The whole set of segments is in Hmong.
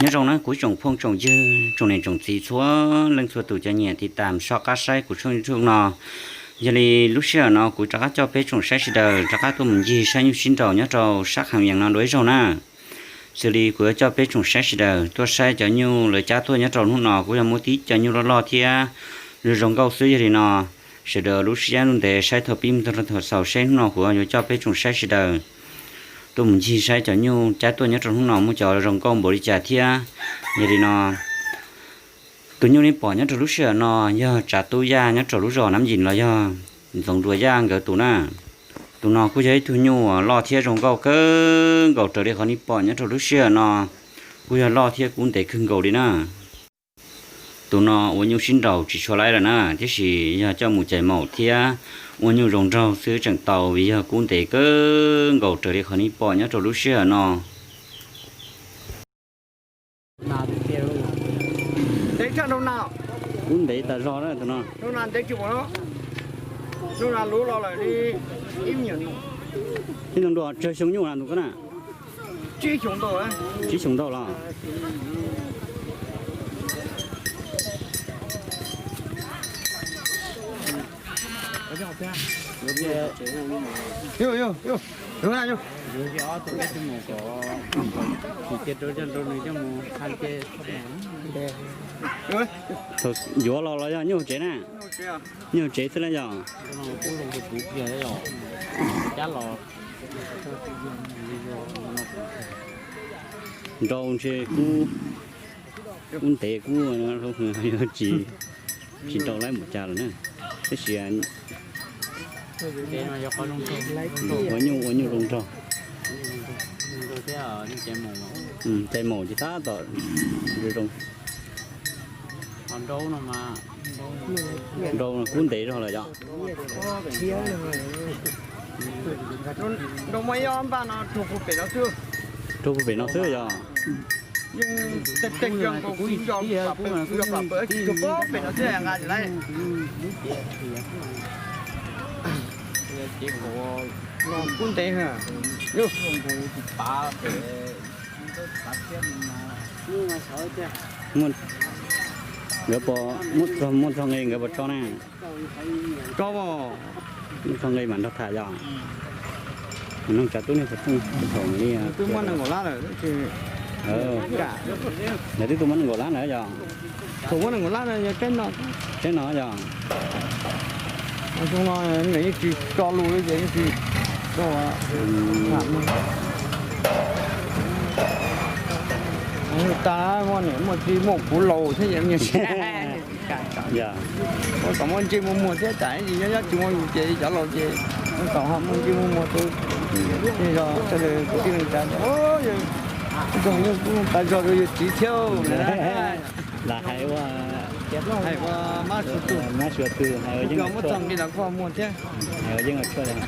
Nyob zoo na kuv tsoom phooj tsoom ywg, tsoom niam tsoom txiv txhua leej txhua tus cov nyiam tiv tam soj qab saib kuv tshooj YouTube no. Yog li lub sij hawm no kuv rov qab coj peb tsoom saib sawv daws rov qab tuaj mus ncig saib nyuj sib nraus nyob rau sab Kham Yees no dua ib zaug na. Xws li kuv yuav coj peb tsoom saib sawv daws tuaj saib cov nyuj lawv cab tuaj nyob rau hnub no kuj yog muaj tib co nyuj loj loj thiab zoo zoo nkauj xwb. Yog li no sawv daws lub siab lub ntev saib thaum pib mus txog rau thaum xaus seb hnub no kuv yuav coj peb tsoom saib sawv daws tuaj mus ncig saib cov nyuj cab tuaj nyob rau hnub no muaj cov zoo nkauj npaum li cas thiab. Yog li no tus nyuj nej pom nyob rau lub sij hawm no yog Tsav Tub Yaj nyob rau lub zos Nab Yim los yog Ntxoov Dua Yaj nkawd tus na. Tus no kuj yog ib tug nyuj uas loj thiab zoo nkauj kawg nkaus raws li qhov nej pom nyob rau lub sij hawm no, kuj yog loj thiab kub ntev kawg nkaus li na. Tus no ua nyuj sib nraus tsis tshua laib lawm na, tiam sis yog coj mus cais maum thiab ua nyuj zoo nraug xwb tseem tau vim yog kub ntev kawg nkaus raws li qhov nej pom nyob rau lub sij hawm no. Kub ntev tas zog na tus no. Ib ntu nrua tsawg xyoo nyuj na tus ko na? Tsib xyoo ntau los? Thaum yuav los los yog nyuj tsev na? Nyuj tsev xwb na yog? Nrau ntshe kub, kub ntev kub, tsis nrau laib npaum cas lawm na. Tab sis ua nyuj ua nyuj zoo nraug. Cais maum ces tab tom zoo. Nrau kub ntev zog lawm yog? Rau puag pem no xwb yog? Kub ntev. Nkawd puas muaj txog nqe nkawd puas tso na? Tso, muaj txog nqe mam nrog tham yog? Noog Tsav Tub nej xov tooj thaum li. Twb muab nees nkaum lab lawm. Lawv twb tuaj muab nees nkaum lab lawm yog? Thaum muab nees nkaum lab no yog tsaib no, tsaib no yog? Xyoo no nws yeej tsis tso lus li ces yeej tsis tso. Tas muaj niam muaj txiv muaj kuv laus thiab yog? Yog, ua kom muaj ntsej muaj muag thiab, tsam ib ntsis nyob nyob tsis muaj yus ces cov laus ces ua kom ho muaj ntsej muaj muag rau. Zos sawv daws kwv tij neej tsa, ib tsoom nyuj kub tas zog rau yawg txiv thiab. Lam hais ua, hais ua mab suav tus, mab suav tus, hais ua yeej muab txog nqi los koj muag thiab. Hais ua yeej ua tshuaj li.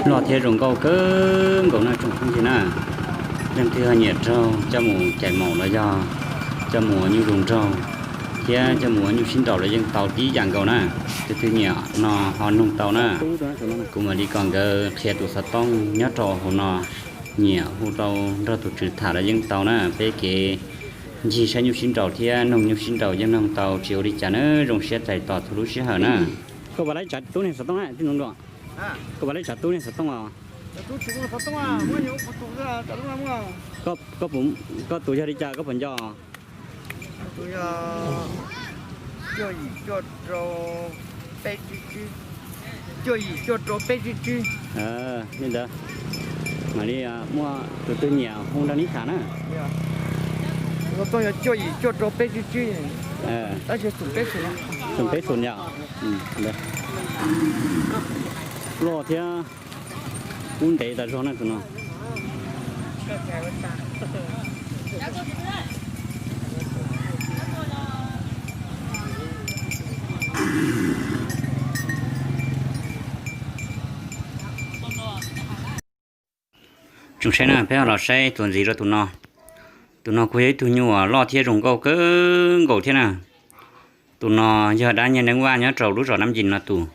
Loj thiab zoo nkauj kawg nkaus na tsoom phooj ywg na. Leej twg ho nyiam raug coj mus cais maum los yog coj mus ua nyuj zoo nraug thiab coj mus ua nyuj sib nraus los yeej tau tib yam nkaus na. Tus twg nyiam no ho noog tau na. Kuv mam li kom nkawd qhia tus xov tooj nyob rau hauv no, nyiam hu tau nrog tus tswv tham los yeej tau na. Peb kev ncig saib nyuj sib nraus thiab noog nyuj sib nraus yeej noog tau tsis ua li cas na, zoo siab txais tos txhua lub sij hawm na. Koj puas laib Tsav Tub niag xov tooj na tij noo nruas? Koj puas laib Tsav Tub niag xov tooj os? Koj tus yog li cas koj puas nco? Cuaj yim cuaj rau peb tsib tsib. Cuaj yim cuaj rau peb tsib tsib. Li ntawd mam li muaj tus twg nyiam hu nrog neb tham na. Xov tooj yog cuaj yim cuaj rau peb tsib tsib. Tab sis xoom peb xoom yom. Loj thiab kub ntev tas zog na tus no. Tsoom saib na, peb ho los saib txuas ntxiv rau tus no. Tus no kuj yog ib tug nyuj uas loj thiab zoo nkauj kawg nkaus thiab na. Tus no yog dab nyeg neeb vaj nyob rau lub zos Nab Yis no tus.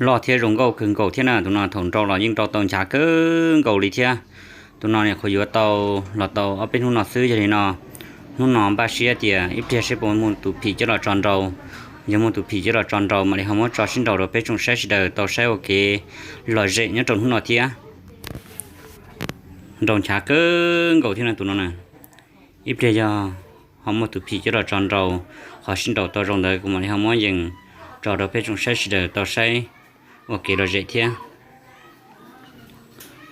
Loj thiab zoo nkauj kawg nkaus thiab na, tus no thaum nrau los yeej nrau tau nchav kawg nkaus li thiab. Tus no nyuam qhuav yuav tau los tau ob peb hnub no xwb, yog li no hnub no npaj siab tias ib pliag seb puas muaj tus phim coj los tso nrau. Yog muaj tus phim coj los tso nrau mam li ho muab tso sib nraus rau peb tsoom saib sawv daws tau saib ua kev lom zem nyob rau hnub no thiab. Nrau nchav kawg nkaus thiab no tus no na. Ib pliag yog ho muaj tus phim coj los tso nrau, qhov sib nraus tau zoo ntawd kuv mam li ho muab yees tso rau peb tsoom saib sawv daws tau saib ua kev lom zem thiab.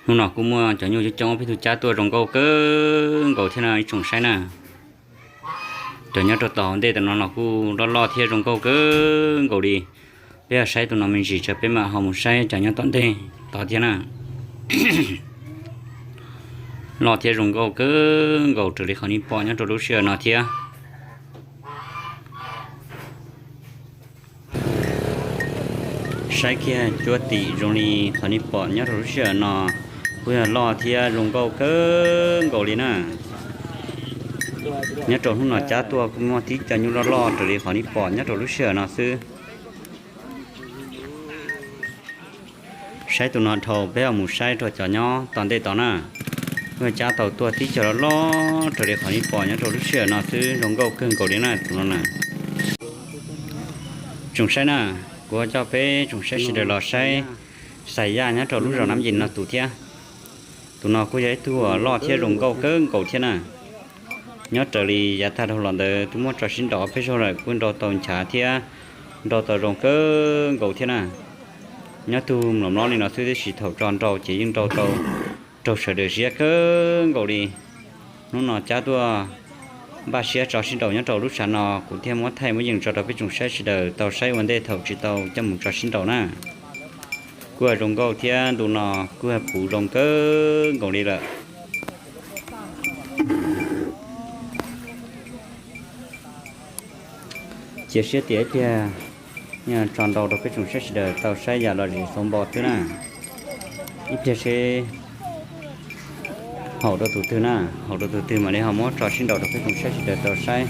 Hnub no kuj muaj cov nyuj coob coob peb tug cab tuaj zoo nkauj kawg nkaus thiab no ib tsoom saib na. Cov nyob rau tom ntej tom no los kuj loj loj thiab zoo nkauj kawg nkaus li. Peb ho saib tus no me ntsis tsam peb mam ho mus saib cov nyob tom ntej tod thiab na. Loj thiab zoo nkauj kawg nkaus raws li qhov nej pom nyob rau lub sij hawm no thiab. Saib kiag cuab tim zoo li qhov nej pom nyob rau lub sij hawm no, kuj yog loj thiab zoo nkauj kawg nkaus li na. Nyob rau hnub no cab tuaj kuj muaj tib co nyuj loj loj raws li qhov nej pom nyob rau lub sij hawm no xwb. Saib tus no dhau peb ho mus saib rau cov nyob tom ntej tod na. Kuj cab tau tuaj tib co loj loj raws li qhov nej pom nyob rau lub sij hawm no xwb, zoo nkauj kawg nkaus li na tus no na. Tsoom saib na, kuv coj peb tsoom saib sawv daws los saib xais yaj nyob rau lub zos Nab Yis no tus thiab. Tus no kuj yog ib tug uas loj thiab zoo nkauj kawg nkaus thiab na. Nyob raws li yav tag dhau los ntawd twb muab tso sib nraus ob peb zaug lawm kuj nrau tau nchav thiab nrau tau zoo kawg nkaus thiab na. Nyob tug mlom mlob li no xwb tiam sis thaum tso nrau ces yeej nrau tau raug sawv daws siab kawg nkaus li. Hnub no cab tuaj npaj siab tso sib nraus nyob rau lub tshav no kuv thiaj muab thaij muab yees tso rau peb tsoom saib sawv daws tau saib ua ntej thaum tsis tau coj mus tso sib nraus na. Kuj zoo nkauj thiab ntu no kuj puv zoo kawg nkaus li lawm. Cia siab tias ib pliag tso nrau rau peb tsoom saib sawv daws tau saib yam lom zem xauv npo xwb na. Ib pliag seb haum rau tus twg na, haum rau tus twg mam li ho muab tso sib nraus rau peb tsoom saib sawv daws tau saib.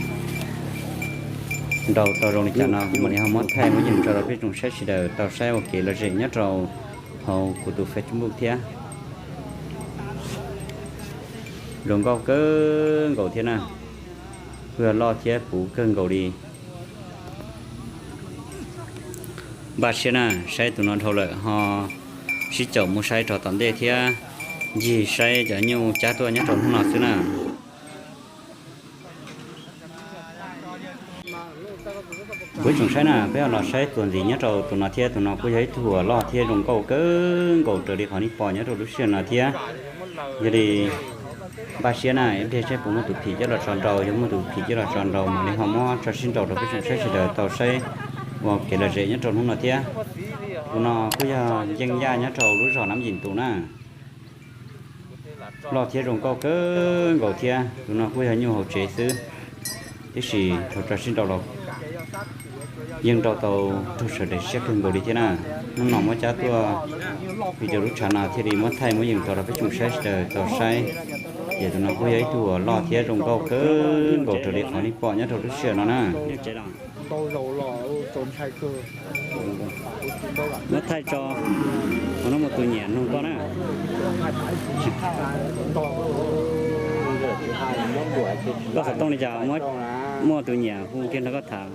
Nrau tau zoo li cas no mam li ho muab thaij muab yees tso rau peb tsoom saib sawv daws tau saib ua kev lom zem nyob rau hauv kuv tus Facebook thiab. Zoo nkauj kawg nkaus thiab na, kuj yog loj thiab puv kawg nkaus li. Npaj siab na, saib tus no dhau lawm ho sib caum mus saib rau tom ntej thiab ncig saib cov nyuj cab tuaj nyob rau hnub no xwb na. Kuv tsoom saib na, peb ho los saib txuas ntxiv nyob rau tus no thiab, tus no kuj yog ib tug uas loj thiab zoo nkauj kawg nkaus raws li qhov nej pom nyob rau lub sij hawm no thiab. Yog li npaj siab na, ib pliag saib puas muaj tus phim coj los tso nrau, yog muaj tus phim coj los tso nrau mam li ho muab tso sib nraus rau peb tsoom saib sawv daws tau saib ua kev lom zem nyob rau hnub no thiab. Tus no kuj yog yeej yaj nyob rau lub zos Nab Yis tus na. Loj thiab zoo nkauj kawg nkaus thiab, tus no kuj yog nyuj hauv tsev xwb, tiam sis thaum tso sib nraus los yeej nrau tau raug sawv daws siab kawg nkaus li thiab na. Hnub no muab cab tuaj vim rau lub tshav no thiaj li muab thaij muab yees tso rau peb tsoom saib sawv daws tau saib. Ces tus no kuj yog ib tug uas loj thiab zoo nkauj kawg nkaus raws li qhov nej pom nyob rau lub sij hawm no na. Muab thaij tso, ua no muaj tus nyiam nug koj na. Koj xov tooj li cas, muaj tus nyiam hu kiag nrog koj tham.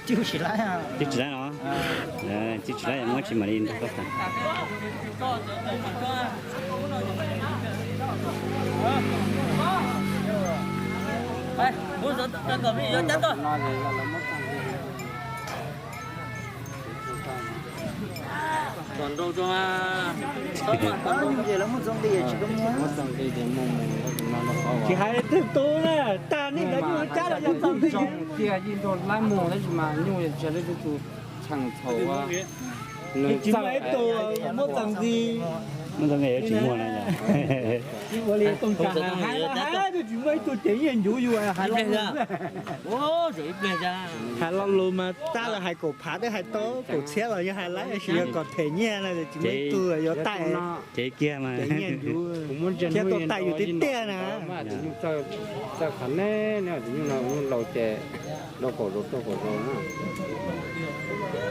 Twb tsis laib los? Twb tsis laib, muab tsis mam li nrog koj tham. Tsis hais twg tus na, tag nej cov nyuj cab los yog txog ntxiv. Tiag yeej nrog lab mus tab sis mas nyuj tsis hais leej twg tus txheem txhaum. Nws tsis muaj ib tug muab txog ntxiv. Muaj txoj nqe yuav tsis muaj na yom. Hais tsis muaj ib tug cev nyiaj ncuv yus hais lo lus. Hais lo lus mas tab lawv hais kaum phav twb hais tau kaum txhiab los yog hais lawm, tab sis yog kom them nyiaj no tsis muaj ib tug yuav taij. Cev kiag mas cev nyiaj ncuv thiab tuaj taij yus tiag tiag na. Txawj qhov neb, neb tus nyuj no nyuj laus ces rau kaum zaus rau kaum zaus na.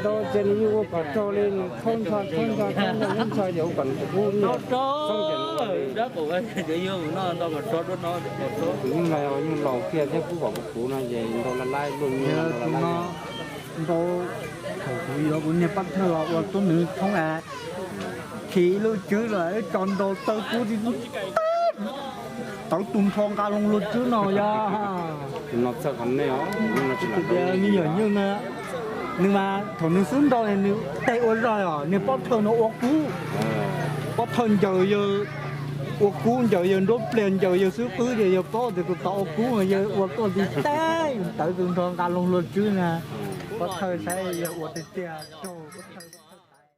Rau ces nws yeej ua kom raug li, nws txhob ntshai txhob ntshai txhob ntshai txhob ntshai ces ua kom nws tus kub nws txhob ces nws ua li. Tus nyuj no nyuj laus kiag thiab kub kom kuv kuv no ces ntau laj laj luaj nyiaj ntau laj laj. Ntau thaum kuv yuav kuv niag pab thawj los ua tub nws thoob a, khi ib lub tswb los tso ntau taw kub ti tawv tus nrho nqa loo luag tswb no yog. Me nyuam nyuj na, nws mas thaum nws xub nrau nws teg ua zog os, niag pab thawj no ua kub. Pab thawj ncaws yawg ua kub, ncaws yawg nruab pliag, ncaws yawg xub qwb ces yawg paub tias tus tod ua kub, yawg ua tuaj ti teb tawv tus nrho nqa loo luag tswb na. Pab thawj saib yawg ua tiag tiag raug pab thawj.